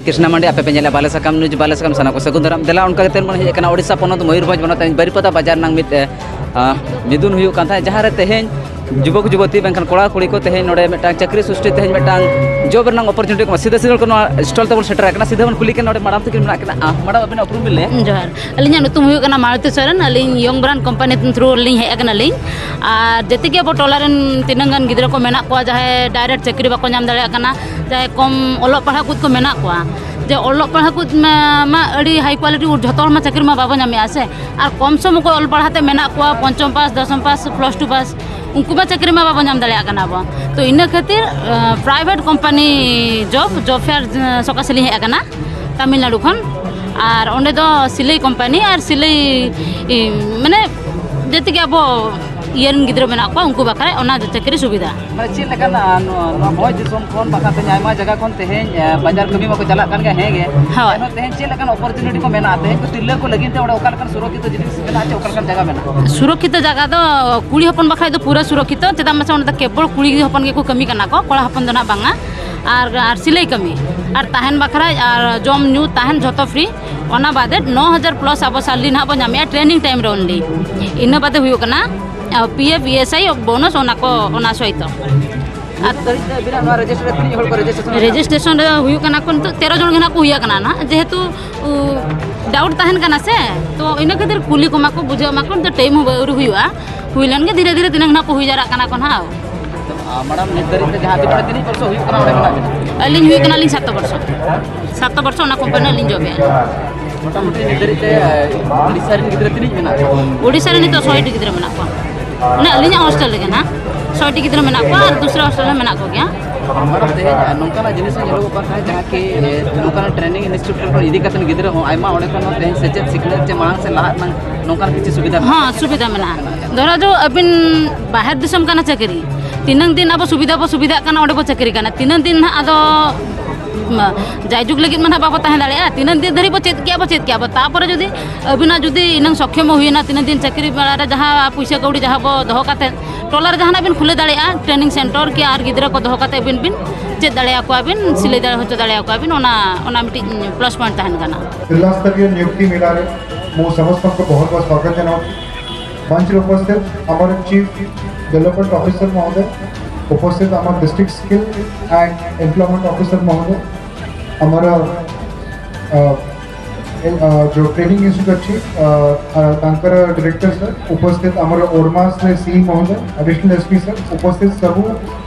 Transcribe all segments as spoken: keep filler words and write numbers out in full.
ᱠᱨᱤᱥᱱᱟ ᱢᱟᱱᱰᱤ, ᱟᱯᱮ ᱯᱮ ᱧᱮᱞᱮᱫᱼᱟ ᱵᱟᱞᱮ ᱥᱟᱠᱟᱢ ᱱᱤᱭᱩᱡᱽ, ᱵᱟᱞᱮ ᱥᱟᱠᱟᱢ ᱥᱟᱱᱟᱢ ᱠᱚ ᱥᱟᱹᱜᱩᱱ ᱫᱟᱨᱟᱢ᱾ ᱫᱮᱞᱟ, ᱚᱱᱠᱟ ᱠᱟᱛᱮ ᱵᱚᱱ ᱦᱮᱡ ᱟᱠᱟᱱᱟ ᱳᱰᱤᱥᱟ ᱯᱚᱱᱚᱛ ᱢᱚᱭᱩᱨᱵᱷᱚᱸᱡᱽ ᱦᱚᱱᱚᱛ ᱨᱮᱱ ᱵᱟᱨᱤᱯᱟᱫᱟ ᱵᱟᱡᱟᱨ ᱨᱮᱱᱟᱜ ᱢᱤᱫ, ᱮ, ᱟ, ᱢᱤᱫᱩᱱ ᱦᱩᱭᱩᱜ ᱠᱟᱱ ᱛᱟᱦᱮᱸᱫ, ᱡᱟᱦᱟᱸ ᱨᱮ ᱛᱮᱦᱮᱧ ᱡᱩᱵᱚᱠ ᱡᱩᱵᱚᱛᱤ ᱵᱟᱝᱠᱷᱟᱱ ᱠᱚᱲᱟ ᱠᱩᱲᱤ ᱠᱚ ᱛᱮᱦᱮᱧ ᱱᱚᱰᱮ ᱢᱤᱫᱴᱟᱝ ᱪᱟᱹᱠᱨᱤ ᱥᱨᱤᱥᱴᱤ, ᱛᱮᱦᱮᱧ ᱢᱤᱫᱴᱟᱝ ᱡᱚᱵ ᱨᱮᱱᱟᱜ ᱚᱯᱚᱨᱪᱩᱱᱤᱴᱤ ᱠᱚ ᱮᱢᱟ᱾ ᱥᱤᱫᱷᱟᱹ ᱥᱤᱫᱷᱟᱹ ᱠᱚ ᱱᱚᱣᱟ ᱥᱴᱚᱞ ᱛᱮᱵᱚᱱ ᱥᱮᱴᱮᱨ ᱟᱠᱟᱱᱟ᱾ ᱥᱤᱫᱷᱟᱹ ᱵᱚᱱ ᱠᱩᱞᱤ ᱠᱟᱱᱟ, ᱱᱚᱰᱮ ᱢᱟᱲᱟᱝ ᱛᱟᱹᱠᱤᱱ ᱢᱮᱱᱟᱜ ᱠᱤᱱᱟ᱾ ᱟ, ᱢᱮᱰᱟᱢ, ᱟᱹᱵᱤᱱᱟᱜ ᱩᱯᱨᱩᱢ ᱵᱤᱱ ᱞᱟᱹᱭᱟ? ᱡᱚᱦᱟᱨ᱾ ᱟᱹᱞᱤᱧᱟᱜ ᱧᱩᱛᱩᱢ ᱦᱩᱭᱩᱜ ᱠᱟᱱᱟ ᱢᱟᱞᱚᱛᱤ ᱥᱚᱨᱮᱱ᱾ ᱟᱹᱞᱤᱧ ᱭᱚᱝ ᱵᱨᱟᱱᱰ ᱠᱳᱢᱯᱟᱱᱤ ᱛᱷᱨᱩ ᱨᱮᱞᱤᱧ ᱦᱮᱡ ᱟᱠᱟᱱᱟᱞᱤᱧ᱾ ᱟᱨ ᱡᱮᱛᱮ ᱜᱮ ᱟᱵᱚ ᱴᱚᱞᱟ ᱨᱮᱱ ᱛᱤᱱᱟᱹᱝ ᱜᱟᱱ ᱜᱤᱫᱽᱨᱟᱹ ᱠᱚ ᱢᱮᱱᱟᱜ ᱠᱚᱣᱟ, ᱡᱟᱦᱟᱸᱭ ᱰᱟᱭᱨᱮᱠᱴ ᱪᱟᱹᱠᱨᱤ ᱵᱟᱠᱚ ᱧᱟᱢ ᱫᱟᱲᱮᱭᱟᱜ ᱠᱟᱱᱟ, ᱡᱟᱦᱟᱸᱭ ᱠᱚᱢ ᱚᱞᱚᱜ ᱯᱟᱲᱦᱟᱜ ᱠᱚ ᱢᱮᱱᱟᱜ ᱠᱚᱣᱟ, ᱡᱮ ᱚᱞᱚᱜ ᱯᱟᱲᱦᱟᱜ ᱠᱚ ᱢᱟ, ᱢᱟ ᱟᱹᱰᱤ ᱦᱟᱭ ᱠᱣᱟᱞᱤᱴᱤ, ᱡᱷᱚᱛᱚ ᱦᱚᱲ ᱢᱟ ᱪᱟᱹᱠᱨᱤ ᱢᱟ ᱵᱟᱵᱚ ᱧᱟᱢᱮᱫᱼᱟ ᱥᱮ᱾ ᱟᱨ ᱠᱚᱢ ᱥᱚᱢ ᱚᱠᱚᱭ ᱚᱞ ᱯᱟᱲᱦᱟᱣ ᱛᱮ ᱢᱮᱱᱟᱜ ᱠᱚᱣᱟ, ᱯᱚᱧᱪᱚᱢ ᱯᱟᱥ, ᱫᱚᱥᱚᱢ ᱯᱟᱥ, ᱯᱞᱟᱥ ᱴᱩ ᱯᱟᱥ, ᱩᱱᱠᱩ ᱢᱟ ᱪᱟᱹᱠᱨᱤ ᱢᱟ ᱵᱟᱵᱚ ᱧᱟᱢ ᱫᱟᱲᱮᱭᱟᱜ ᱠᱟᱱᱟ ᱟᱵᱚ᱾ ᱛᱚ ᱤᱱᱟᱹ ᱠᱷᱟᱹᱛᱤᱨ, ᱟ, ᱯᱨᱟᱭᱵᱷᱮᱴ ᱠᱳᱢᱯᱟᱱᱤ ᱡᱚᱵ, ᱡᱚᱵ ᱯᱷᱮᱭᱟᱨ, ᱟ, ᱥᱚᱠᱟᱥᱮ ᱞᱤᱧ ᱦᱮᱡ ᱟᱠᱟᱱᱟ ᱛᱟᱢᱤᱞᱱᱟᱲᱩ ᱠᱷᱚᱱ᱾ ᱟᱨ ᱚᱸᱰᱮ ᱫᱚ ᱥᱤᱞᱟᱹᱭ ᱠᱳᱢᱯᱟᱱᱤ ᱟᱨ ᱥᱤᱞᱟᱹᱭ, ᱤ, ᱢᱟᱱᱮ ᱡᱮᱛᱮ ᱜᱮ ᱟᱵᱚ ᱤᱭᱟᱹ ᱨᱮᱱ ᱜᱤᱫᱽᱨᱟᱹ ᱢᱮᱱᱟᱜ ᱠᱚᱣᱟ, ᱩᱱᱠᱩ ᱵᱟᱠᱷᱨᱟ ᱚᱱᱟ ᱪᱟᱹᱠᱨᱤ ᱥᱩᱵᱤᱫᱷᱟ᱾ ᱢᱟᱱᱮ ᱪᱮᱫ ᱞᱮᱠᱟᱱᱟᱜ ᱱᱚᱣᱟ, ᱱᱚᱣᱟ ᱵᱷᱚᱸᱡᱽ ᱫᱤᱥᱚᱢ ᱠᱷᱚᱱ ᱵᱟᱠᱷᱟᱱ ᱛᱮᱦᱮᱧ ᱟᱭᱢᱟ ᱡᱟᱭᱜᱟ ᱠᱷᱚᱱ ᱛᱮᱦᱮᱧ, ᱮ, ᱵᱟᱡᱟᱨ ᱠᱟᱹᱢᱤ ᱢᱟᱠᱚ ᱪᱟᱞᱟᱜ ᱠᱟᱱ ᱜᱮᱭᱟ, ᱦᱮᱸ ᱜᱮ᱾ ᱦᱳᱭ᱾ ᱮᱱᱦᱚᱸ ᱛᱮᱦᱮᱧ ᱪᱮᱫ ᱞᱮᱠᱟᱱ ᱚᱯᱚᱨᱪᱩᱱᱤᱴᱤ ᱠᱚ ᱢᱮᱱᱟᱜᱼᱟ? ᱛᱮᱦᱮᱧ ᱠᱚ ᱛᱤᱨᱞᱟᱹ ᱠᱚ ᱞᱟᱹᱜᱤᱫ ᱛᱮ ᱚᱸᱰᱮ ᱚᱠᱟ ᱞᱮᱠᱟᱱ ᱥᱩᱨᱚᱠᱠᱷᱤᱛᱚ ᱡᱤᱱᱤᱥ ᱢᱮᱱᱟᱜᱼᱟ, ᱪᱮ ᱚᱠᱟ ᱞᱮᱠᱟᱱ ᱡᱟᱭᱜᱟ ᱢᱮᱱᱟᱜᱼᱟ? ᱥᱩᱨᱚᱠᱠᱷᱤᱛᱚ ᱡᱟᱭᱜᱟ ᱫᱚ ᱠᱩᱲᱤ ᱦᱚᱯᱚᱱ ᱵᱟᱠᱷᱨᱟ ᱫᱚ ᱯᱩᱨᱟᱹ ᱥᱩᱨᱚᱠᱠᱷᱤᱛᱚ, ᱪᱮᱫᱟᱜ ᱢᱟᱥᱮ ᱚᱸᱰᱮ ᱫᱚ ᱠᱮᱵᱚᱞ ᱠᱩᱲᱤ ᱦᱚᱯᱚᱱ ᱜᱮᱠᱚ ᱠᱟᱹᱢᱤ ᱠᱟᱱᱟ ᱠᱚ, ᱠᱚᱲᱟ ᱦᱚᱯᱚᱱ ᱫᱚ ᱱᱟᱜ ᱵᱟᱝᱟ᱾ ᱟᱨ, ᱟᱨ ᱥᱤᱞᱟᱹᱭ ᱠᱟᱹᱢᱤ, ᱟᱨ ᱛᱟᱦᱮᱱ ᱵᱟᱠᱷᱨᱟ, ᱟᱨ ᱡᱚᱢ ᱧᱩ ᱛᱟᱦᱮᱱ ᱡᱷᱚᱛᱚ ᱯᱷᱨᱤ᱾ ᱚᱱᱟ ᱵᱟᱫᱮ ᱱᱚ ᱦᱟᱡᱟᱨ ᱯᱞᱟᱥ ᱟᱵᱚ ᱥᱟᱞᱨᱤ ᱱᱟᱦᱟᱜ ᱵᱚ ᱧᱟᱢᱮᱜᱼᱟ ᱴᱨᱮᱱᱤᱝ ᱴᱟᱭᱤᱢ ᱨᱮ only᱾ ᱤᱱᱟᱹ ᱵᱟᱫᱮ ᱦᱩᱭᱩᱜ ᱠᱟᱱᱟ, ᱟ, P F, E S I bonus, ᱚᱱᱟ ᱠᱚ, ᱚᱱᱟ ᱥᱚᱦᱤᱛᱚ᱾ ᱟᱨ ᱱᱤᱛ ᱫᱷᱟᱹᱨᱤᱡ ᱛᱮ ᱟᱹᱵᱤᱱᱟᱜ ᱱᱚᱣᱟ ᱨᱮᱡᱤᱥᱴᱟᱨ ᱨᱮ ᱛᱤᱱᱟᱹᱜ ᱦᱚᱲ ᱠᱚ ᱨᱮᱡᱤᱥᱴᱨᱮᱥᱚᱱ ᱟᱠᱟᱱᱟ? ᱨᱮᱡᱤᱥᱴᱨᱮᱥᱚᱱ ᱨᱮ ᱦᱩᱭᱩᱜ ᱠᱟᱱᱟ ᱠᱚ ᱱᱤᱛᱚᱜ ᱛᱮᱨᱚ ᱡᱚᱱ ᱜᱮ ᱱᱟᱦᱟᱜ ᱠᱚ ᱦᱩᱭ ᱟᱠᱟᱱᱟ ᱱᱟᱦᱟᱜ, ᱡᱮᱦᱮᱛᱩ, ᱩ, ᱰᱟᱣᱩᱴ ᱛᱟᱦᱮᱱ ᱠᱟᱱᱟ ᱥᱮ, ᱛᱚ ᱤᱱᱟᱹ ᱠᱷᱟᱹᱛᱤᱨ ᱠᱩᱞᱤ ᱠᱚᱢᱟ ᱠᱚ, ᱵᱩᱡᱷᱟᱹᱣ ᱢᱟᱠᱚ, ᱱᱤᱛᱚᱜ ᱴᱟᱭᱤᱢ ᱦᱚᱸ ᱟᱹᱣᱨᱤ ᱦᱩᱭᱩᱜᱼᱟ᱾ ᱦᱩᱭ ᱞᱮᱱ ᱜᱮ ᱫᱷᱤᱨᱮ ᱫᱷᱤᱨᱮ ᱛᱤᱱᱟᱹᱝ ᱱᱟᱦᱟᱜ ᱠᱚ ᱦᱩᱭ ᱡᱟᱣᱨᱟᱜ ᱠᱟᱱᱟ ᱠᱚ ᱱᱟᱦᱟᱜ᱾ ᱟᱨ ᱢᱮᱰᱟᱢ, ᱱᱤᱛ ᱫᱷᱟᱹᱨᱤᱡ ᱛᱮ ᱡᱟᱦᱟᱸ ᱛᱤᱱᱟᱹᱜ, ᱛᱤᱱᱟᱹᱜ ᱵᱚᱨᱥᱚ ᱦᱩᱭᱩᱜ ᱠᱟᱱᱟ ᱚᱸᱰᱮ ᱢᱮᱱᱟᱜ ᱵᱤᱱᱟ? ᱟᱹᱞᱤᱧ ᱦᱩᱭᱩᱜ ᱠᱟᱱᱟᱞᱤᱧ ᱥᱟᱛ ᱵᱚᱨᱥᱚ᱾ ᱥᱟᱛ ᱵᱚᱨᱥᱚ ᱚᱱᱟ ᱠᱳᱢᱯᱟᱱᱤ ᱨᱮᱞᱤᱧ ᱡᱚᱵᱮᱜᱼᱟ᱾ ᱢᱚᱴᱟᱢᱩᱴᱤ ᱱᱤᱛ ᱫᱷᱟᱹᱨᱤᱡ ᱛᱮ, ᱮ, ᱩᱲᱤᱥᱥᱟ ᱨᱮᱱ ᱜᱤᱫᱽᱨᱟᱹ ᱛᱤᱱᱟᱹᱜ ᱢᱮᱱᱟᱜ ᱠᱚᱣᱟ? ᱳᱰᱤᱥᱟ ᱨᱮ ᱱᱤᱛᱚᱜ ᱥᱚᱭ ᱴᱤ ᱜᱤᱫᱽᱨᱟᱹ ᱢᱮᱱᱟᱜ ᱠᱚᱣᱟ᱾ ᱢᱟᱱᱮ ᱟᱹᱞᱤᱧᱟᱜ ᱦᱳᱥᱴᱮᱞ ᱨᱮᱜᱮ ᱱᱟᱦᱟᱜ ᱥᱚᱭ ᱴᱤ ᱜᱤᱫᱽᱨᱟᱹ ᱢᱮᱱᱟᱜ ᱠᱚᱣᱟ ᱟᱨ ᱫᱩᱥᱨᱟ ᱦᱳᱥᱴᱮᱞ ᱨᱮ ᱢᱮᱱᱟᱜ ᱠᱚᱜᱮᱭᱟ᱾ ᱢᱮᱰᱟᱢ, ᱛᱮᱦᱮᱧ ᱱᱚᱝᱠᱟᱱᱟᱜ ᱡᱤᱱᱤᱥ ᱦᱚᱸ ᱧᱮᱞᱚᱜᱚᱜ ᱠᱟᱱ ᱛᱟᱦᱮᱸᱫ, ᱡᱟᱦᱟᱸ ᱠᱤ, ᱮ, ᱱᱚᱝᱠᱟᱱᱟᱜ ᱴᱨᱮᱱᱤᱝ ᱤᱱᱥᱴᱤᱴᱭᱩᱴ ᱠᱷᱚᱱ ᱤᱫᱤ ᱠᱟᱛᱮᱫ ᱜᱤᱫᱽᱨᱟᱹ ᱦᱚᱸ ᱟᱭᱢᱟ ᱚᱸᱰᱮ ᱠᱷᱚᱱ ᱦᱚᱸ ᱛᱮᱦᱮᱧ ᱥᱮᱪᱮᱫ ᱥᱤᱠᱷᱱᱟᱹᱛ ᱪᱮ ᱢᱟᱲᱟᱝ ᱥᱮᱫ ᱞᱟᱦᱟᱜ ᱨᱮᱱᱟᱜ ᱱᱚᱝᱠᱟᱱ ᱠᱤᱪᱷᱩ ᱥᱩᱵᱤᱫᱷᱟ ᱢᱮᱱᱟᱜᱼᱟ? ᱦᱚᱸ, ᱥᱩᱵᱤᱫᱷᱟ ᱢᱮᱱᱟᱜᱼᱟ᱾ ᱫᱷᱚᱨᱟ ᱡᱟᱣ ᱟᱹᱵᱤᱱ ᱵᱟᱦᱮᱨ ᱫᱤᱥᱚᱢ ᱠᱟᱱᱟ ᱪᱟᱹᱠᱨᱤ, ᱛᱤᱱᱟᱹᱝ ᱫᱤᱱ ᱟᱵᱚ ᱥᱩᱵᱤᱫᱷᱟ ᱵᱚ ᱥᱩᱵᱤᱫᱷᱟᱜ ᱠᱟᱱᱟ, ᱚᱸᱰᱮ ᱵᱚ ᱪᱟᱹᱠᱨᱤ ᱠᱟᱱᱟ, ᱛᱤᱱᱟᱹᱝ ᱫᱤᱱ ᱱᱟᱦᱟᱜ ᱟᱫᱚ ᱢᱟ, ᱡᱟᱭᱡᱩᱜᱽ ᱞᱟᱹᱜᱤᱫ ᱢᱟ ᱱᱟᱦᱟᱜ ᱵᱟᱠᱚ ᱛᱟᱦᱮᱸ ᱫᱟᱲᱮᱭᱟᱜᱼᱟ᱾ ᱛᱤᱱᱟᱹᱜ ᱫᱤᱱ ᱫᱷᱟᱹᱨᱤᱡ ᱵᱚ ᱪᱮᱫ ᱠᱮᱜᱼᱟ, ᱵᱚ ᱪᱮᱫ ᱠᱮᱜᱼᱟ ᱵᱚ, ᱛᱟᱯᱚᱨᱮ ᱡᱩᱫᱤ ᱟᱹᱵᱤᱱᱟᱜ ᱡᱩᱫᱤ ᱤᱱᱟᱹᱝ ᱥᱚᱠᱠᱷᱚᱢ ᱦᱩᱭᱮᱱᱟ, ᱛᱤᱱᱟᱹᱜ ᱫᱤᱱ ᱪᱟᱹᱠᱨᱤ ᱵᱟᱲᱟ ᱨᱮ ᱡᱟᱦᱟᱸ ᱯᱩᱭᱥᱟᱹ ᱠᱟᱹᱣᱰᱤ ᱡᱟᱦᱟᱸ ᱵᱚ ᱫᱚᱦᱚ ᱠᱟᱛᱮᱫ, ᱴᱚᱞᱟ ᱨᱮ ᱡᱟᱦᱟᱱᱟᱜ ᱵᱤᱱ ᱠᱷᱩᱞᱟᱹᱣ ᱫᱟᱲᱮᱭᱟᱜᱼᱟ, training center ᱠᱤ ᱟᱨ ᱜᱤᱫᱽᱨᱟᱹ ᱠᱚ ᱫᱚᱦᱚ ᱠᱟᱛᱮᱫ ᱵᱤᱱ, ᱵᱤᱱ ᱪᱮᱫ ᱫᱟᱲᱮᱭᱟᱠᱚᱣᱟ ᱵᱤᱱ, ᱥᱤᱞᱟᱹᱭ ᱫᱟᱲᱮ ᱦᱚᱪᱚ ᱫᱟᱲᱮᱭᱟᱠᱚᱣᱟ ᱵᱤᱱ, ᱚᱱᱟ, ᱚᱱᱟ ᱢᱤᱫᱴᱤᱡ plus point ᱛᱟᱦᱮᱱ ᱠᱟᱱᱟ᱾ ᱡᱤᱞᱟ ᱥᱛᱚᱨᱤᱭᱚ ᱱᱤᱭᱩᱠᱛᱤ ᱢᱮᱞᱟ ᱨᱮ ମୁଁ ସମସ୍ତଙ୍କୁ ବହୁତ ବହୁତ ସ୍ୱାଗତ ଜଣାଉଛି। ମଞ୍ଚରେ ଉପସ୍ଥିତ ଆମର ଚିଫ୍ ଡେଭଲପମେଣ୍ଟ ଅଫିସର ମହୋଦୟ, ଉପସ୍ଥିତ ଆମର district skill and employment officer ମହୋଦୟ, ଆମର ଅ, ଏ, ଅ, ଯୋଉ ଟ୍ରେନିଂ ଇନଷ୍ଟିଚ୍ୟୁଟ୍ ଅଛି, ଅ, ଅ, ତାଙ୍କର ଡିରେକ୍ଟର ସାର୍, ଉପସ୍ଥିତ ଆମର ଓଡ୍ମାସରେ ସି ମହୋଦୟ, ଆଡିସନାଲ ଏସପି ସାର୍, ଉପସ୍ଥିତ ସବୁ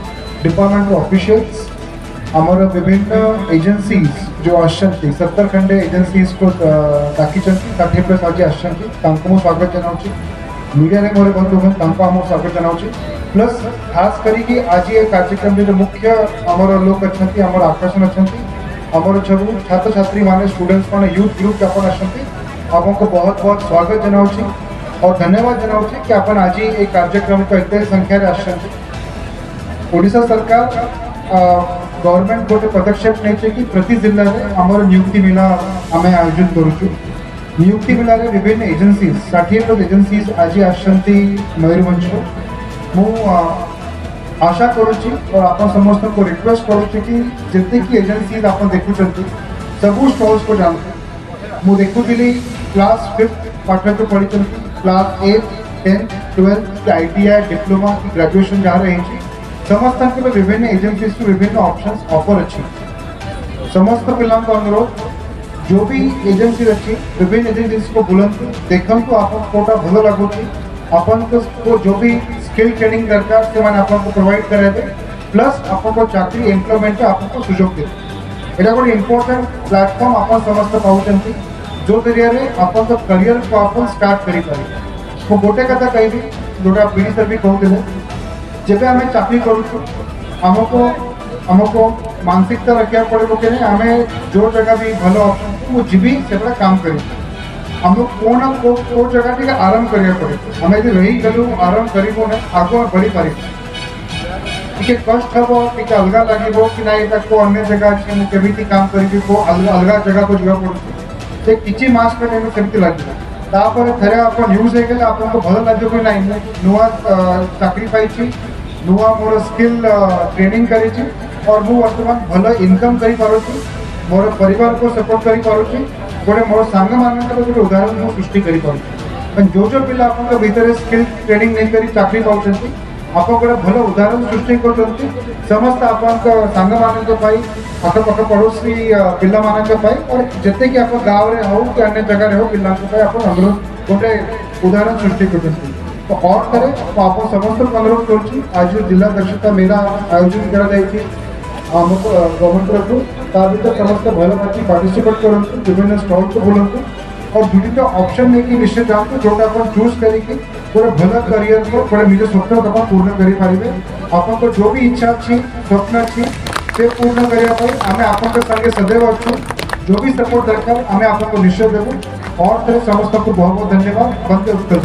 ଡିପାର୍ଟମେଣ୍ଟର ଅଫିସିଆଲ୍ସ, ଆମର ବିଭିନ୍ନ ଏଜେନ୍ସିଜ୍ ଯୋଉ ଆସୁଛନ୍ତି, ସତର ଖଣ୍ଡେ ଏଜେନ୍ସିଜ୍କୁ, ଅ, ଡାକିଛନ୍ତି, ଷାଠିଏ ପ୍ଲସ୍ ଆଜି ଆସିଛନ୍ତି, ତାଙ୍କୁ ମୁଁ ସ୍ୱାଗତ ଜଣାଉଛି। ମିଡ଼ିଆରେ ମୋର ବନ୍ଧୁଗଣ, ତାଙ୍କୁ ଆମକୁ ସ୍ୱାଗତ ଜଣାଉଛି। ପ୍ଲସ୍ ଖାସ୍ କରିକି ଆଜି ଏ କାର୍ଯ୍ୟକ୍ରମରେ ଯୋଉ ମୁଖ୍ୟ ଆମର ଲୋକ ଅଛନ୍ତି, ଆମର ଆକର୍ଷଣ ଅଛନ୍ତି, ଆମର ସବୁ ଛାତ୍ରଛାତ୍ରୀମାନେ, ଷ୍ଟୁଡେଣ୍ଟସ୍ମାନେ, ୟୁଥ୍ ଗ୍ରୁପ୍ ଆପଣ ଆସନ୍ତି, ଆପଣଙ୍କୁ ବହୁତ ବହୁତ ସ୍ୱାଗତ ଜଣାଉଛି ଆଉ ଧନ୍ୟବାଦ ଜଣାଉଛି କି ଆପଣ ଆଜି ଏଇ କାର୍ଯ୍ୟକ୍ରମକୁ ଏତେ ସଂଖ୍ୟାରେ ଆସିଛନ୍ତି। ଓଡ଼ିଶା ସରକାର, ଅ, ଗଭର୍ଣ୍ଣମେଣ୍ଟ ଗୋଟେ ପଦକ୍ଷେପ ନେଇଛି କି ପ୍ରତି ଜିଲ୍ଲାରେ ଆମର ନିଯୁକ୍ତି ମେଳା ଆମେ ଆୟୋଜନ କରୁଛୁ। ନିଯୁକ୍ତି ମେଳାରେ ବିଭିନ୍ନ ଏଜେନ୍ସିଜ୍, ଷାଠିଏ ପ୍ଲସ୍ ଏଜେନ୍ସିଜ୍ ଆଜି ଆସିଛନ୍ତି ମୟୂରଭଞ୍ଜରୁ। ମୁଁ, ଅ, ଆଶା କରୁଛି ଓ ଆପଣ ସମସ୍ତଙ୍କୁ ରିକ୍ୱେଷ୍ଟ କରୁଛି କି ଯେତିକି ଏଜେନ୍ସିଜ୍ ଆପଣ ଦେଖୁଛନ୍ତି, ସବୁ ଷ୍ଟଲ୍ସକୁ ଯାଆନ୍ତୁ। ମୁଁ ଦେଖୁଥିଲି କ୍ଲାସ୍ ଫିଫ୍ଥ ପାଠକ ପଢ଼ିଛନ୍ତି, କ୍ଲାସ୍ ଏଇଟ୍, ଟେନ୍ଥ, ଟୁଏଲ୍ଥ, କି ଆଇଟିଆଇ, ଡିପ୍ଲୋମା, କି ଗ୍ରାଜୁଏସନ୍ ଯାହାର ହେଇଛି, ସମସ୍ତଙ୍କୁ ଏବେ ବିଭିନ୍ନ ଏଜେନ୍ସିଜରୁ ବିଭିନ୍ନ ଅପସନ୍ସ ଅଫର୍ ଅଛି। ସମସ୍ତ ପିଲାଙ୍କୁ ଅନୁରୋଧ, ଯୋଉ ବି ଏଜେନ୍ସି ଅଛି, ବିଭିନ୍ନ ଏଜେନ୍ସିକୁ ବୁଲନ୍ତୁ, ଦେଖନ୍ତୁ ଆପଣଙ୍କୁ କୋଉଟା ଭଲ ଲାଗୁଛି, ଆପଣଙ୍କୁ କୋଉ ଯୋଉ ବି ସ୍କିଲ୍ ଟ୍ରେନିଂ ଦରକାର ସେମାନେ ଆପଣଙ୍କୁ ପ୍ରୋଭାଇଡ୍ କରାଇବେ, ପ୍ଲସ୍ ଆପଣଙ୍କ ଚାକିରି ଏମ୍ପ୍ଲୟମେଣ୍ଟରେ ଆପଣଙ୍କୁ ସୁଯୋଗ ଦେବେ। ଏଇଟା ଗୋଟେ ଇମ୍ପୋର୍ଟାଣ୍ଟ ପ୍ଲାଟଫର୍ମ ଆପଣ ସମସ୍ତେ ପାଉଛନ୍ତି, ଯୋଉ ଜରିଆରେ ଆପଣଙ୍କ କ୍ୟାରିୟରକୁ ଆପଣ ଷ୍ଟାର୍ଟ କରିପାରିବେ। ମୁଁ ଗୋଟେ କଥା କହିବି, ଯୋଉଟା ବିଡି ସାର୍ ବି କହୁଥିଲେ, ଯେବେ ଆମେ ଚାକିରି କରୁଛୁ, ଆମକୁ, ଆମକୁ ମାନସିକତା ରଖିବାକୁ ପଡ଼ିବ କି ନାହିଁ, ଆମେ ଯୋଉ ଜାଗା ବି ଭଲ ଅପସନ୍, ମୁଁ ଯିବି, ସେପଟେ କାମ କରିବି। ଆମକୁ କୋଉ ନା କୋଉ, କୋଉ ଜାଗା ଟିକେ ଆରାମ କରିବାକୁ ପଡ଼ିବ। ଆମେ ଯଦି ରହିଗଲୁ, ଆରାମ କରିବୁ ନାହିଁ, ଆଗୁଆ ବଢ଼ିପାରିବୁ। ଟିକେ କଷ୍ଟ ହବ, ଟିକେ ଅଲଗା ଲାଗିବ କି ନାଇଁ, ଏଟାକୁ ଅନ୍ୟ ଜାଗା ଅଛି, ମୁଁ କେମିତି କାମ କରିବି, କୋଉ ଅଲଗା ଅଲଗା ଜାଗାକୁ ଯିବାକୁ ପଡୁଛି, ସେ କିଛି ମାସ ପାଇଁ ଏମିତି ସେମିତି ଲାଗିବ। ତାପରେ ଥରେ ଆପଣ ୟୁଜ୍ ହେଇଗଲେ ଆପଣଙ୍କୁ ଭଲ ଲାଗିବ କି ନାଇଁ, ମୁଁ ନୂଆ ଅ, ଚାକିରି ପାଇଛି, ନୂଆ ମୋର ସ୍କିଲ୍ ଟ୍ରେନିଂ କରିଛି, ଆଉ ମୁଁ ବର୍ତ୍ତମାନ ଭଲ ଇନକମ୍ କରିପାରୁଛି, ମୋର ପରିବାରକୁ ସପୋର୍ଟ କରିପାରୁଛି, ଗୋଟେ ମୋର ସାଙ୍ଗମାନଙ୍କର ଗୋଟେ ଉଦାହରଣ ମୁଁ ସୃଷ୍ଟି କରିପାରୁଛି। ମାନେ ଯୋଉ ଯୋଉ ପିଲା ଆପଣଙ୍କ ଭିତରେ ସ୍କିଲ୍ ଟ୍ରେନିଂ ନେଇକରି ଚାକିରି ପାଉଛନ୍ତି, ଆପଣ ଗୋଟେ ଭଲ ଉଦାହରଣ ସୃଷ୍ଟି କରୁଛନ୍ତି। ସମସ୍ତେ ଆପଣଙ୍କ ସାଙ୍ଗମାନଙ୍କ ପାଇଁ, ଆଖପାଖ ପଡ଼ୋଶୀ ଅ, ପିଲାମାନଙ୍କ ପାଇଁ, ଆଉ ଯେତେକି ଆପଣ ଗାଁରେ ହଉ କି ଅନ୍ୟ ଜାଗାରେ ହଉ, ପିଲାଙ୍କ ପାଇଁ ଆପଣ ଅନୁରୋଧ, ଗୋଟେ ଉଦାହରଣ ସୃଷ୍ଟି କରୁଛନ୍ତି। ତ ଅର୍ଥରେ ମୁଁ ଆପଣ ସମସ୍ତଙ୍କୁ ଅନୁରୋଧ କରୁଛି, ଆଜି ଯୋଉ ଜିଲ୍ଲା ଦକ୍ଷତା ମେଳା ଆୟୋଜନ କରାଯାଇଛି ଆମ ଅ, ଗଭର୍ଣ୍ଣମେଣ୍ଟ ତରଫରୁ, ତା ଭିତରେ ସମସ୍ତେ ଭଲ ଭାବରେ ପାର୍ଟିସିପେଟ୍ କରନ୍ତୁ, ବିଭିନ୍ନ ଷ୍ଟଲ୍କୁ ବୁଲନ୍ତୁ, ଆଉ ଦୁଇଟା ଅପସନ୍ ନେଇକି ନିଶ୍ଚୟ ଯାଆନ୍ତୁ, ଯୋଉଟା ଆପଣ ଚୁଜ୍ କରିକି ଗୋଟେ ଭଲ କ୍ୟାରିୟରକୁ, ଗୋଟେ ନିଜ ସ୍ୱପ୍ନକୁ ଆପଣ ପୂର୍ଣ୍ଣ କରିପାରିବେ। ଆପଣଙ୍କ ଯୋଉ ବି ଇଚ୍ଛା ଅଛି, ସ୍ୱପ୍ନ ଅଛି, ସେ ପୂର୍ଣ୍ଣ କରିବା ପାଇଁ ଆମେ ଆପଣଙ୍କ ସାଙ୍ଗେ ସदैବ ଅଛୁ। ଯୋଉ ବି ସପୋର୍ଟ ଦରକାର, ଆମେ ଆପଣଙ୍କୁ ନିଶ୍ଚୟ ଦେବୁ। ଅର୍ଥରେ ସମସ୍ତଙ୍କୁ ବହୁତ ବହୁତ ଧନ୍ୟବାଦ। ବନ୍ଦେ ଉତ୍କଳ।